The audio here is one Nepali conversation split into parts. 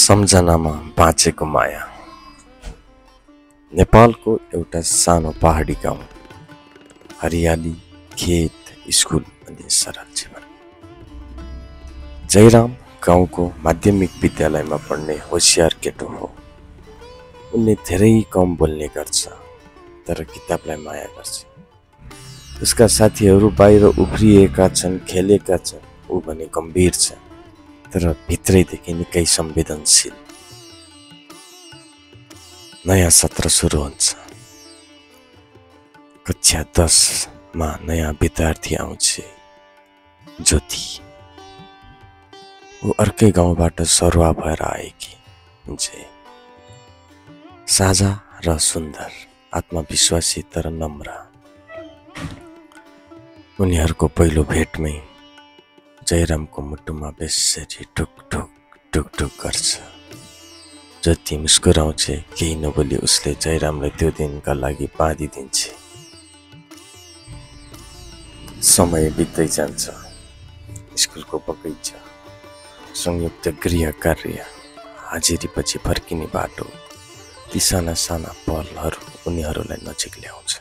सम्झनामा बाँचेको माया। नेपालको एउटा सानो पहाडी गाउँ, हरियाली, खेत, स्कुल अनि सरल जीवन। जयराम गाउँको माध्यमिक विद्यालयमा पढ्ने होशियार केटो हो। उनले धेरै कम बोल्ने गर्छ, तर किताबलाई माया गर्छ। उसका साथीहरू बाहिर उफ्रिएका छन्, खेलेका छन्, ऊ भने गम्भीर छ, तर भित्रैदेखि निकै संवेदनशील। नयाँ सत्र सुरु हुन्छ। कक्षा 10 मा नयाँ विद्यार्थी आउँछ, ज्योति। ऊ अर्कै गाउँबाट सरुवा भएर आएकी हुन्छ। साझा र सुन्दर, आत्मविश्वासी तर नम्र। उनीहरूको पहिलो भेटमै जयरामको मुटुमा बेसरी टुक टुक टुक टुक गर्छ। जति मुस्कुराउँछ, केही नबोली उसले जयरामलाई त्यो दिनका लागि बाँधिदिन्छ। समय बित्दै जान्छ। स्कुलको बगैँचा, संयुक्त गृह कार्य, हाजिरीपछि फर्किने बाटो, ती साना साना पलहरू उनीहरूलाई नजिक ल्याउँछ।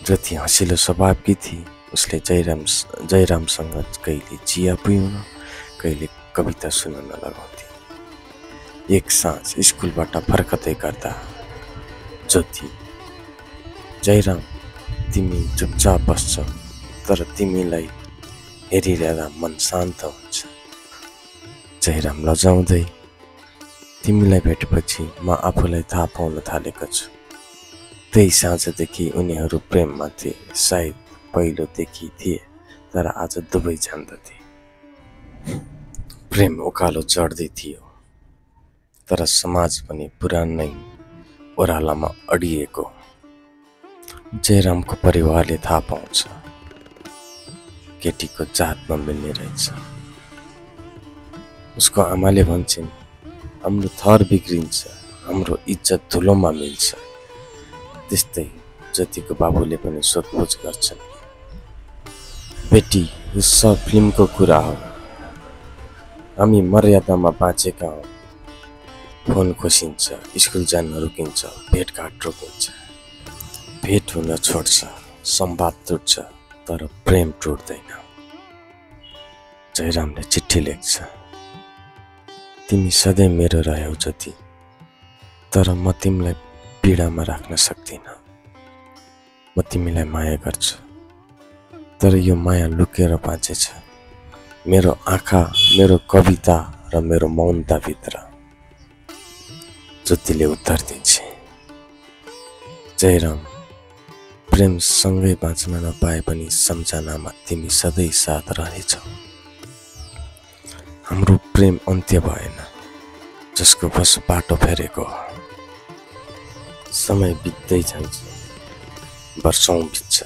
जति हँसिलो स्वभावकी थिए, उसले जयरामसँग कहिले चिया पिउन, कहिले कविता सुनाउन लगाउँथे। एक साँझ स्कुलबाट फर्कदै गर्दा, ज्योति, जयराम तिमी चुपचाप बस्छौ, तर तिमीलाई हेरिरहँदा मन शान्त हुन्छ। जयराम लजाउँदै, तिमीलाई भेटेपछि म आफूलाई थाहा पाउन थालेको छु। त्यही साँझदेखि उनीहरू प्रेममा थिए। सायद पहिलोदेखि थिए, तर आज दुवै जान्दथे। प्रेम उकालो चढ्दै थियो, तर समाज पनि पुरानै ओह्रालामा अडिएको। जयरामको परिवारले थाहा पाउँछ, केटीको जात नमिल्ने रहेछ। उसको आमाले भन्छन्, हाम्रो थर बिग्रिन्छ, हाम्रो इज्जत धुलोमा मिल्छ। त्यस्तै जतिको बाबुले पनि सोधपुछ गर्छन्, बेटी, यो सब फिल्मको कुरा हो, हामी मर्यादामा बाँचेका हौँ। फोन खोसिन्छ, स्कुल जान रुकिन्छ, भेटघाट रोकिन्छ। भेट हुन छोड्छ, संवाद टुट्छ, तर प्रेम टुट्दैन। जयरामले चिठी लेख्छ, तिमी सधैँ मेरो रह्यौ ज्योति, तर म तिमीलाई पीडामा राख्न सक्दिनँ। म तिमीलाई माया गर्छु, तर यो माया लुकेर बाँचेछ, मेरो आँखा, मेरो कविता र मेरो मौनताभित्र। ज्योतिले उत्तर दिन्छ, जयराम, प्रेमसँगै बाँच्न नपाए पनि सम्झनामा तिमी सधैँ साथ रहनेछौ। हाम्रो प्रेम अन्त्य भएन, जसको बस बाटो फेरेको हो। समय बित्दै जान्छ, वर्षौं बित्छ।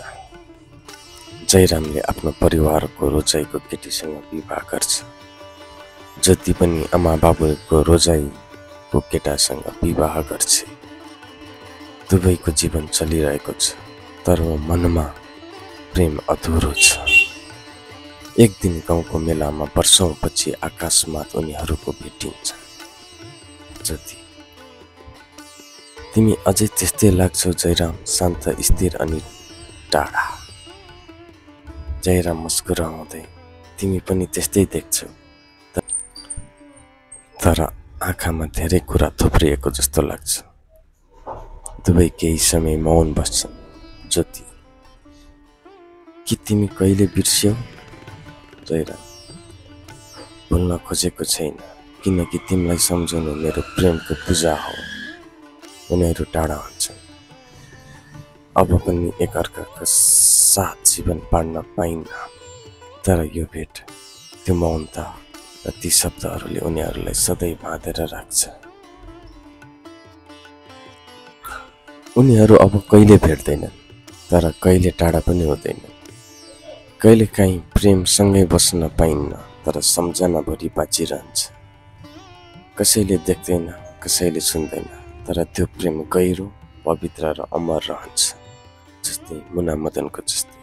जयरामले आफ्नो परिवारको रोजाइको केटीसँग विवाह गर्छ। जति पनि आमा बाबुको रोजाइको केटासँग विवाह गर्छ। दुवैको जीवन चलिरहेको छ, तर मनमा प्रेम अधुरो छ। एक दिन गाउँको मेलामा वर्षौंपछि आकाशमाथ उनीहरूको भेटिन्छ। ज्योति, तिमी अझै त्यस्तै लाग्छौ जयराम, शान्त, स्थिर अनि टाढा। जयराम मुस्कुराउँदै, तिमी पनि त्यस्तै देख्छौ, तर आँखामा धेरै कुरा थुप्रिएको जस्तो लाग्छ। दुवै केही समय मौन बस्छन्। ज्योति, कि तिमी कहिले बिर्स्यौ? जयराम, भुल्न खोजेको छैन, किनकि तिमीलाई सम्झनु मेरो प्रेमको पूजा हो। उनीहरू टाढा हुन्छन्। अब पनि एकअर्काका साथ जीवन पाड्न पाइन्न, तर यो भेट, त्यो मौनता र ती शब्दहरूले उनीहरूलाई सधैँ बाँधेर राख्छ। उनीहरू अब कहिले भेट्दैनन्, तर कहिले टाढा पनि हुँदैनन्। कहिले काहीँ प्रेमसँगै बस्न पाइन्न, तर सम्झनाभरि बाँचिरहन्छ। कसैले देख्दैन, कसैले सुन्दैन, तर त्यो प्रेम गहिरो, पवित्र र अमर रहन्छ, जस्तै मुना मदनको जस्तै।